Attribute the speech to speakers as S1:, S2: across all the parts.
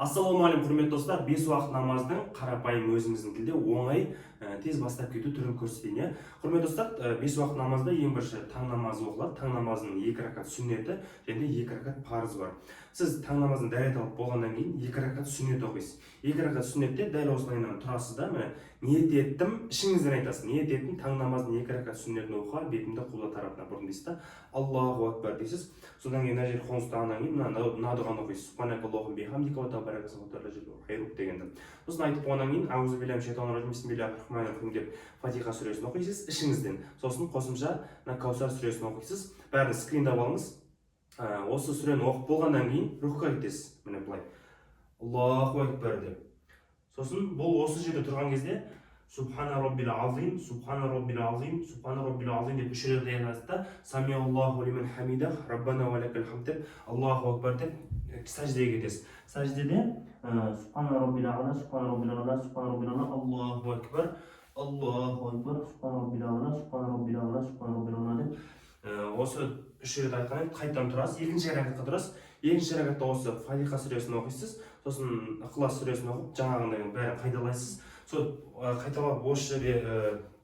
S1: Ассалаумағалейкум, құрметті достар! Бес уақыт намаздың қарапайым, өзіміздің тілде оңай, тез бастап кету түрін көрсетейін, иә. Құрметті достар, бес уақыт намазда ең бірінші таң намазы оқылады. Таң намазының екі ракат сүннеті және де екі ракат парызы бар. Сіз таң намазын дәрет алып болғаннан кейін екі ракат сүннет оқисыз. Екі ракат сүннетте дәл осылайынан тұрасыз да, міне, «Ниет еттім», ішіңізден айтасыз: «Ниет еттім таң намазының екі ракат сүннетін оқуға, бетімді құбыла тарапына бұрдым», — дейсіз да, «Аллаху акбар» дейсіз. Содан кейін мына жерде қолыңызды ұстағаннан кейін мына дұғаны оқисыз: Дегенді. Сосын айтып болғаннан кейін «Аузу», деп Фатиха сүресін оқисыз ішіңізден. Сосын қосымша мына Каусар сүресін оқисыз. Бәрін скриндап алыңыз. Осы сүрені оқып болғаннан кейін рукуға кетесіз, міне, былай «Аллаху акбар» деп. Сосын бұл осы жерде тұрған кезде «Субхана роббил азим, субхана роббил азим, субхана роббил азим» деп үш рет айтасыз да, «Самиаллаху лиман хамидах, раббана уа лакал хамд» деп, «Аллаху акбар» деп, сәждеге кетесіз. Сәждеде «Субхана роббил ағла, субхана роббил ағла, субхана роббил ағла, Аллаху акбар, Аллаху акбар, субхана роббил ағла, субхана роббил ағла, субхана роббил ағла» деп, осы үш рет айтқаннан кейін қайтадан тұрасыз, екінші ракатқа тұрасыз. Екінші ракатта осы Фатиха сүресін оқисыз, сосын Ықылас сүресін оқып, жаңағындай бәрін қайталайсыз. Сол қайталап, осы жерде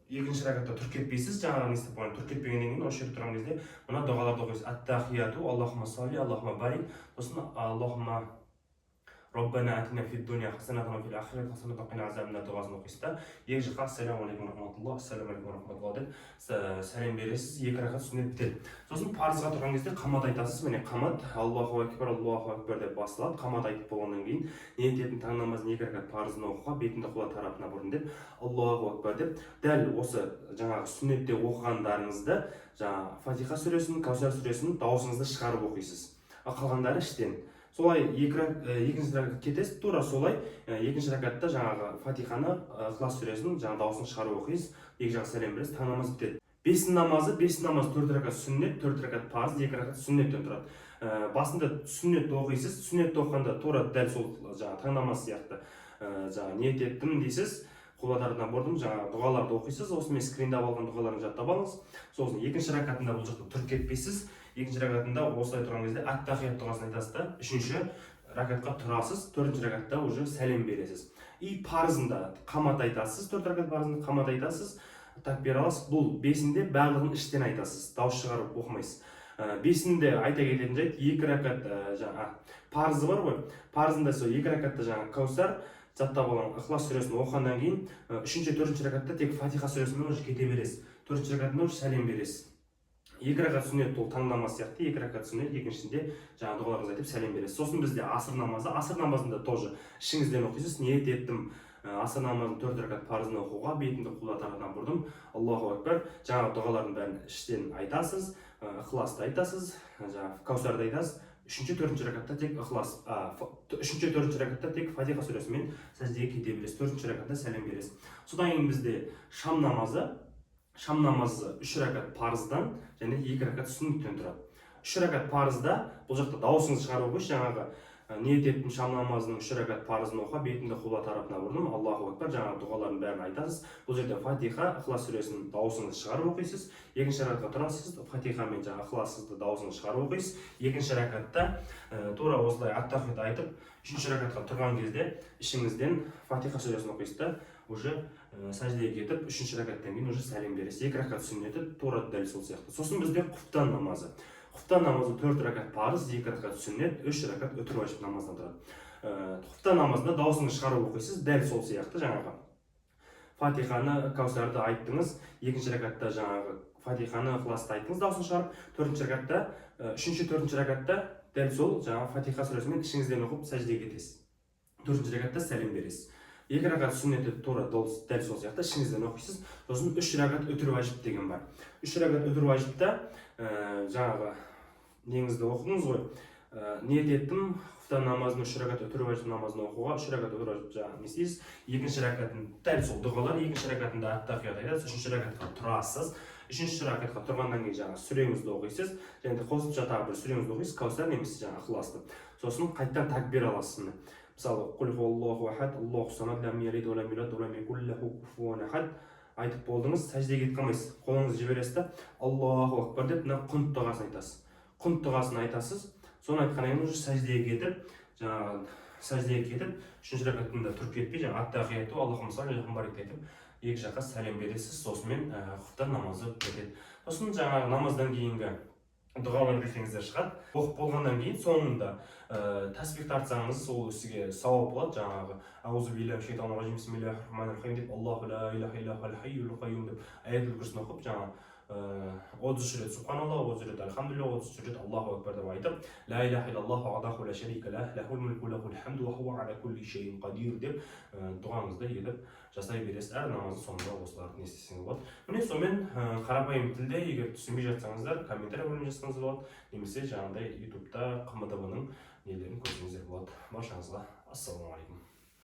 S1: екінші ракатта тұрып кетпейсіз. Жаңағы не істеп қойған, тұрып кетпегеннен кейін осы жерде тұрған кезде мына дұғаларды оқисыз: аттахияту, аллахума салли, аллахума барик, сосын «Аллахума роббана атина фид дуния хасанатан ва фил ахирати хасанатан ва қина азабан» дұғасын оқисыз да, екі жаққа «Ассаляму алейкум рахматуллах, ассаляму алейкум рахматуллах» деп сәлем бересіз. Екі ракат сүннет бітеді. Сосын парызға тұрған кезде қамат айтасыз. Міне, қамат «Аллаху акбар, Аллаху акбар» деп басталады. Қамат айтып болғаннан кейін «Ниет еттім таң намазын екі ракат парызын оқуға, бетімді құбыла тарапына бұрдым» деп, «Аллаху акбар» деп, дәл осы жаңағы сүннетте оқығандарыңызды, жаңағы Фатиха сүресін, Каусар сүресін дауысыңызды шығарып оқисыз, ал қалғандары іштен. Солай екінші ракат кетесіз, тура солай. Екінші ракатта жаңағы Фатиханы, Ықылас сүресін жаңағы дауысын шығарып оқисыз, екі жаққа сәлем бересіз, таң намазы бітеді. Бесін намазы. Бесін намазы төрт ракат сүннет, төрт ракат парыз, екі ракат сүннеттен тұрады. Басында сүннетті оқисыз. Сүннетті оқығанда тура дәл сол жаңағы таң намазы сияқты, жаңағы «Ниет еттім» дейсіз, «Құбыла тарапына бұрдым», жаңағы дұғаларды оқисыз. Осы мен скриндап алған дұғаларын жаттап алыңыз. Сосын екінші ракатында бұл жақта тұрып кетпейсіз. Екінші ракатында осылай тұрған кезде аттахият дұғасын айтасыз да, үшінші ракатқа тұрасыз. Төртінші ракатта уже сәлем бересіз. И парызында қамат айтасыз. Төрт ракат парызында қамат айтасыз, такбир аласыз. Бұл бесінде барлығын іштен айтасыз, дауыс шығарып оқымайсыз. Бесінде айта кететін жайт: екі ракат жаңа парызы бар ғой, парызында сол екі ракатта жаңағы Каусар, жаттап алған Ықылас сүресін оқығаннан кейін, үшінші, төртінші ракатта тек Фатиха сүресімен уже кете бересіз. Төртінші ракатында уже сәлем бересіз. Екі ракат сүннет, ол таң намазы сияқты екі ракат сүннет. Екіншісінде жаңағы дұғаларыңызды айтып, сәлем бересіз. Сосын бізде асыр намазы. Асыр намазында тоже ішіңізден оқисыз: «Ниет еттім асыр намазын төрт ракат парызын оқуға, бетімді құбыла тарапына бұрдым, Аллаху акбар». Жаңағы дұғалардың бәрін іштен айтасыз, Ықыласты айтасыз, жаңағы Каусарды айтасыз. Үшінші, төртінші ракатта тек Ықылас, үшінші, төртінші ракатта тек Фатиха сүресімен сәждеге кете бересіз. Төртінші ракатта сәлем бересіз. Содан кейін бізде шам намазы. Шам намазы үш ракат парыздан және екі ракат сүннеттен тұрады. Үш ракат парызда бұл жақта дауысыңызды шығарып оқисыз жаңағы «Ниет еттім шам намазының үш ракат парызын оқуға, бетімді құбыла тарапына бұрдым, Аллаху акбар». Жаңағы дұғалардың бәрін айтасыз. Бұл жерде Фатиха, Ықылас сүресін дауысыңызды шығарып оқисыз. Екінші ракатқа тұрасыз, Фатиха мен жаңағы Ықыласты дауысыңызды шығарып оқисыз. Екінші ракатта тура осылай аттахият айтып, үшінші ракатқа тұрған кезде ішіңізден Фатиха сүресін оқисыз да, уже сәждеге кетіп, үшінші ракаттан кейін уже сәлем бересіз. Екі ракат сүннеті тура дәл сол сияқты. Сосын бізде құфтан намазы. Құфтан намазы төрт ракат парыз, екі ракат сүннет, үш ракат үтір уәжіп намаздан тұрады. Құфтан намазында дауысыңызды шығарып оқисыз. Дәл сол сияқты жаңағы Фатиханы, Каусарды айттыңыз. Екінші ракатта жаңағы Фатиханы, Ықыласты айттыңыз дауысын шығарып. Төртінші ракатта, үшінші, төртінші ракатта дәл сол жаңағы Фатиха сүресімен ішіңізден оқып, сәждеге кетесіз. Төртінші ракатта сәлем бересіз. Екі ракат сүннеті тура дәл сол сияқты ішіңізден оқисыз. Сосын үш ракат үтір уәжіп деген бар. Үш ракат үтір уәжіпта жаңағы неңізді оқыдыңыз ғой, «Ниет еттім құфтан намазын үш ракат үтір уәжіп намазын оқуға», үш ракат үтір уәжіп жаңағы не істейсіз. Екінші ракатын дәл сол дұғалар, екінші ракатында аттахият айтасыз. Үшінші ракатқа тұрасыз. Үшінші ракатқа тұрғаннан кейін жаңағы сүреңізді оқисыз және де қосымша тағы бір сүреңізді оқисыз, Каусар немесе жаңағы Ықыласты. Сосын қайтадан такбир аласыз. Міне, мысалы, «Құл хуаллаху ахад, Аллаху самад, лам ялид ва лам юлад ва лам якул лаху куфуан ахад» айтып болдыңыз. Сәждеге кетіп қалмайсыз, қолыңызды жібересіз да, «Аллаху акбар» деп, мына құнт дұғасын айтасыз. Құнт дұғасын айтасыз. Соны айтқаннан кейін уже сәждеге кетіп, жаңағы Сәждеге кетіп, үшінші ракатында тұрып кетпей, жаңағы аттахияту, аллахумма салли, аллахумма барик айтып, екі жаққа сәлем бересіз. Сонымен құфтан намазы бітеді. Сосын жаңағы намаздан кейінгі дұғалар десеңіздер шығады. Оқып болғаннан кейін соңында тәсбих тартсаңыз, ол сізге сауап болады. Жаңағы аузу биллахи шайтанир ражим, бисмиллахир рахманир рахим деп, аллаху ла илаха илля хуал хайюл қайюм деп, аятул күрсіні оқып, жаңағы 33 рет субханалла, 30 рет альхамдулилля, 33 рет аллаху акбар деп айтып, ла илаха иллаллаху вахдаху ла шарика лах, лахул мулку лахул хамду ва хуа аля кулли шейин қадир деп, дұғаңызды етіп жасай бересіз. Әр намаздың соңында осыларды не істесеңіз болады. Міне, сонымен қарапайым тілде, егер түсінбей жатсаңыздар, комментарий бөліміне жазсаңыз болады немесе жаңағыдай ютубта ҚМДБ ның нелерін көрсеңіздер болады. Баршаңызға ассалаумағалейкум.